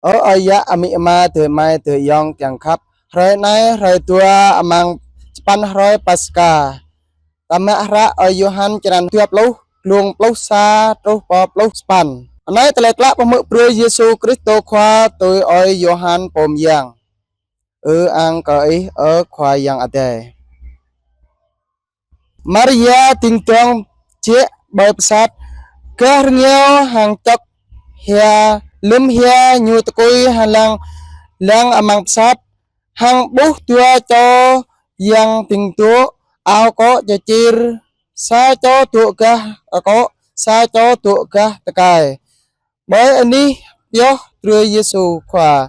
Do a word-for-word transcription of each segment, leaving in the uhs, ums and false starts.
Ơ ơi yă, amĭ ama, adơi amai, adơi ayŏng kiăng khăp. Hrơi anai, hrơi dua amăng sapăn hrơi Paskha. Ta mă hră Ơi Yôhan črăn dua pluh, glông pluh sa truh pơ pluh sapăn. Anai tơlơi klă pơhmư̆ brơi Yêsu Kristô Khua tui Ơi Yôhan pô mơyang. Ư-ang kơ Ih, ơ Khua Yang Adai. Maria dĭng dŏng jĕ ƀơi pơsat, gah rơngiao hăng čŏk hia. Lơm hia, ñu tơkui hăng lăng, lăng amăng pơsat, hăng ƀuh dua čô yang dĭng dŏ, ao akŏ čơčir, sa čô dŏ gah akŏ, sa čô dŏ gah tơkai. Ƀơi anih pioh drơi Yêsu Khua.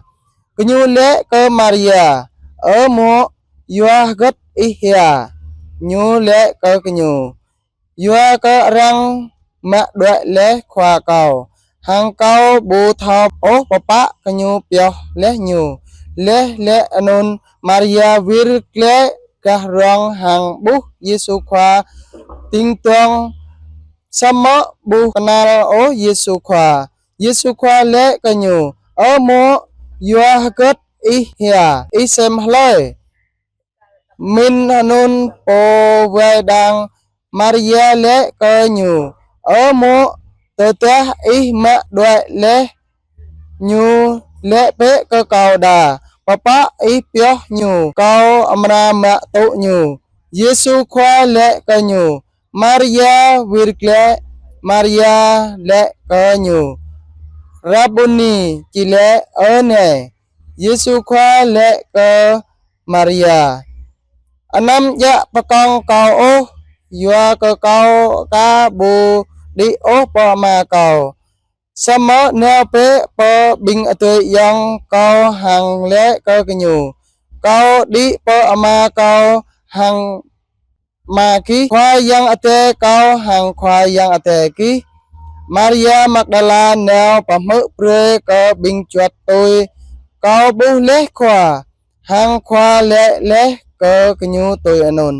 Gơñu laĭ kơ Maria: Ơ mŏ, yua hơget ih hia? Ñu laĭ kơ gơñu: Yua kơ arăng mă đuaĭ laih Khua kâo, hăng kâo ƀu thâo ôh pơpă gơñu pioh laih Ñu. Laih laĭ anŭn, Maria wir glaĭ gah rŏng hăng ƀuh Yêsu Khua dĭng dŏng, samơ̆ ƀu kơnăl ôh Yêsu Khua. Yêsu Khua laĭ kơ ñu: Ơ mŏ, yua hơget ih hia? Ih sem hlơi? Mĭn anŭn pô wai đang Maria laĭ kơ ñu: Ơ mŏ, tơdah ih mă đuaĭ laih Ñu, laĭ bĕ kơ kâo đa pơpă ih pioh Ñu, kâo amra mă tŭ Ñu. Yêsu Khua laĭ kơ ñu: Maria. Wir glaĭ, Maria laĭ kơ ñu: Rabuni, či laĭ Ơ Nai. Yêsu Khua laĭ kơ Maria: Anăm djă pơkŏng kâo ôh, yua kơ kâo aka ƀu đĭ ôh pơ Ama kâo. Samơ̆ nao bĕ pơ ƀing adơi ayŏng kâo hăng laĭ kơ gơñu: Kâo đĭ pơ Ama kâo hăng Ama gih, Khua Yang Adai kâo hăng Khua Yang Adai gih. Maria Magdala nao pơhmư̆ brơi kơ ƀing juăt tui: Kâo ƀuh laih Khua, hăng Khua laĭ laih kơ gơñu tui anŭn.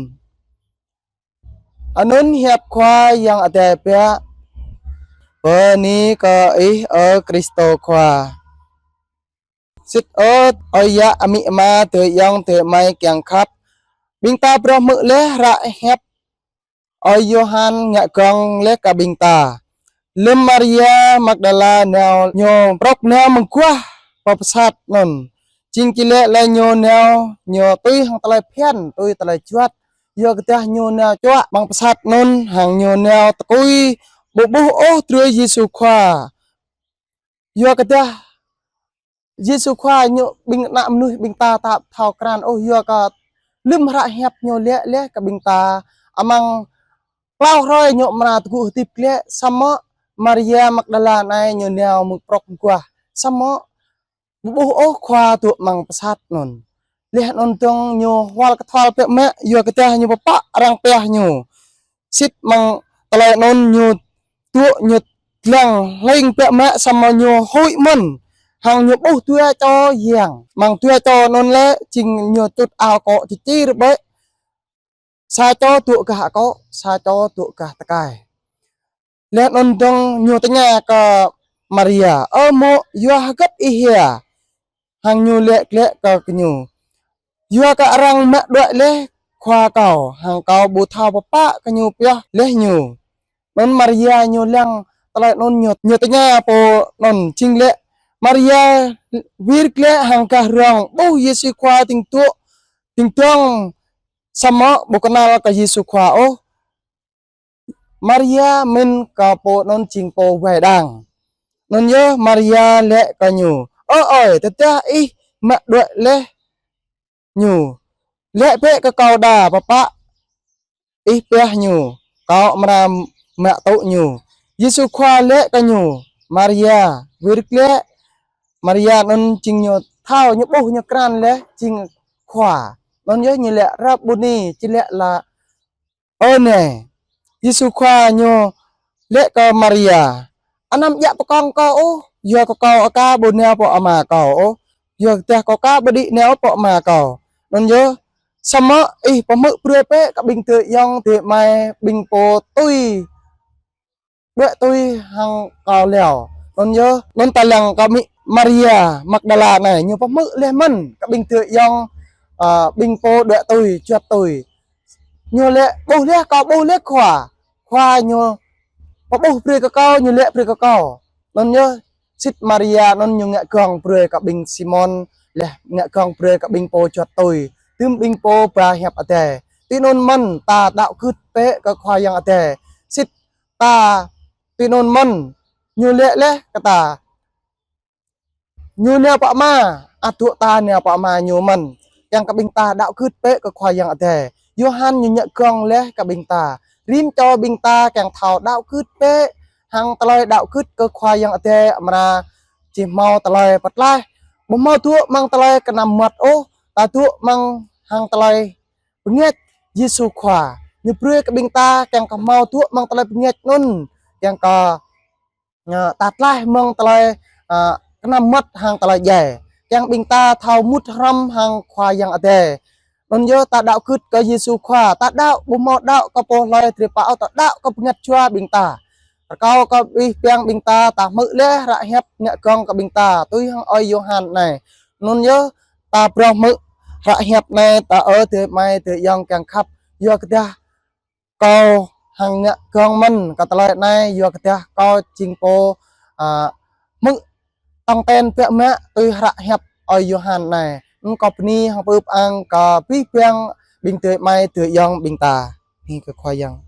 Anŭn hiăp Khua Yang Adai biă. Bơni kơ Ih, ơ Kristô Khua. Sĭt ơ, ơi yă, amĭ ama, adơi ayŏng, adơi amai kiăng khăp. Ƀing ta phrâo hmư̆ laih hră hiăp Ơi Yôhan ngă gơ̆ng laih kơ ƀing ta. Lơm Maria Magdala nao, ñu prŏk nao mơguah pơ pơsat anŭn. Jing či laĭ lĕ ñu nao, ñu tui hăng tơlơi phiăn, tui tơlơi juăt. Yua kơ dah ñu nao čuă amăng pơsat anŭn, hăng ñu nao tơkui, ƀu ƀuh ôh drơi Yêsu Khua. Yua kơ dah Yêsu Khua ñu ƀing ană mơnuih ƀing ta tă thâo krăn ôh, yua kơ lơm hră hiăp ñu laĭ laih kơ ƀing ta amăng klâo hrơi ñu amra tơgŭ hơdip glaĭ, samơ̆ Maria Magdala anai ñu nao mơ̆ng prŏk mơguah, samơ̆ ƀu ƀuh ôh Khua dŏ amăng pơsat anŭn. Laih anŭn dơ̆ng ñu hual kơthual biă mă, yua kơ dah ñu pơpă arăng pioh ñu. Sĭt amăng tơlơi anŭn ñu dŏ ñu lăng hling biă mă samơ̆ ñu huĭ mơ̆n. Hăng ñu ƀuh dua čô yang. Amăng dua čô anŭn lĕ jing ñu čut ao akŏ čơčir bĕ. Sa čô dŏ gah akŏ, sa čô dŏ gah tơkai. Laih anŭn dơ̆ng ñu tơña kơ Maria: Ơ mŏ, yua hơget ih hia? Hăng ñu laĭ glaĭ kơ gơñu: Yua kơ arăng mă đuaĭ laih Khua kâo, hăng kâo ƀu thâo pơpă gơñu pioh laih Ñu. Anŭn Maria ñu lăng tơlơi anŭn ñu, ñu tơña pô anŭn jing lĕ Maria wir glaĭ hăng gah rŏng ƀuh Yêsu Khua dĭng dŏ, dĭng dŏng samơ̆ ƀu kơnăl kơ Yêsu Khua ôh. Maria mĭn kơ pô anŭn jing pô wai đang. Anŭn yơh Maria laĭ kơ ñu: Ơ ơi, tơdah ih mă đuaĭ laih Ñu, laĭ bĕ kơ kâo đa pơpă ih pioh Ñu, kâo amra mă tŭ Ñu. Yêsu Khua laĭ kơ ñu: Maria. Wir glaĭ, Maria anŭn jing ñu thâo, ñu ƀuh, ñu krăn laih jing Khua. Anŭn yơh ñu laĭ Rabuni, či laĭ lĕ Ơ Nai. Yêsu Khua ñu laĭ kơ Maria: Anăm djă pơkŏng kâo ôh, yua kơ kâo aka ƀu nao pơ Ama kâo ôh, yua kơ dah kâo aka ƀu đĭ nao pơ Ama kâo. Anŭn yơh, samơ̆ ih pơhmư̆ brơi bĕ kơ ƀing adơi ayŏng, adơi amai, ƀing pô tui đuaĭ tui hăng kâo leo. Anŭn yơh, anŭn ta lăng kơ amĭ Maria Magdala anai, ñu pơhmư̆ laih mơ̆n kơ ƀing adơi ayŏng, ơ, ƀing pô đuaĭ tui, juăt tui. Ñu laĭ: "Ƀuh laih, kâo ƀuh laih Khua. Khua ñu pơƀuh brơi kơ kâo, ñu laĭ brơi kơ kâo." Anŭn yơh, sĭt Maria anŭn ñu ngă gơ̆ng brơi kơ ƀing Simôn, laih ngă gơ̆ng brơi kơ ƀing pô juăt tui. Tơm ƀing pô ba hiăp Adai. Tui anŭn mơ̆n ta đaŏ gưt bĕ kơ Khua Yang Adai. Sĭt ta tui anŭn mơ̆n, ñu laĭ laih kơ ta. Ñu nao pơ Ama, ăt dŏ ta nao pơ Ama ñu mơ̆n. Kiăng kơ ƀing ta đaŏ gưt bĕ kơ Khua Yang Adai. Yôhan ñu ngă gơ̆ng laih kơ ƀing ta. Rĭm čô ƀing ta kiăng thâo đaŏ gưt bĕ hăng tơlơi đaŏ gưt kơ Khua Yang Adai, amra či hmâo tơlơi pơtlaih. Ƀu hmâo dŏ amăng tơlơi kơnăm mơmŏt ôh, ta dŏ amăng hăng tơlơi bơngač Yêsu Khua. Ñu brơi kơ ƀing ta kiăng kơ hmâo dŏ amăng tơlơi bơngač anŭn, kiăng kơ, ơ, ta tlaih mơ̆ng tơlơi, ơ, kơnăm mơmŏt hăng tơlơi djai. Kiăng ƀing ta thâo mŭt hrŏm hăng Khua Yang Adai. Anŭn yơh ta đaŏ gưt kơ Yêsu Khua, ta đaŏ ƀu hmâo đaŏ kơ pô hlơi drơi pă ôh, ta đaŏ kơ bơngač jua ƀing ta. Rơkâo kơ abih bang ƀing ta, ta hmư̆ laih hră hiăp ngă gơ̆ng kơ ƀing ta, tui hăng ơi Yôhan anai. Anŭn yơh, ta phrâo hmư̆ hră hiăp anai, ta ơ adơi amai adơi ayŏng kiăng khăp, yua kơ dah kâo hăng ngă gơ̆ng mơ̆n kơ tơlơi anai, yua kơ dah kâo jing pô, ơ, hmư̆ tong ten biă mă tui hră hiăp ơi Yôhan anai. Anŭn kâo bơni hăng pơpŭ ang kơ abih bang ƀing adơi amai adơi ayŏng ƀing ta. Bơni kơ Khua Yang.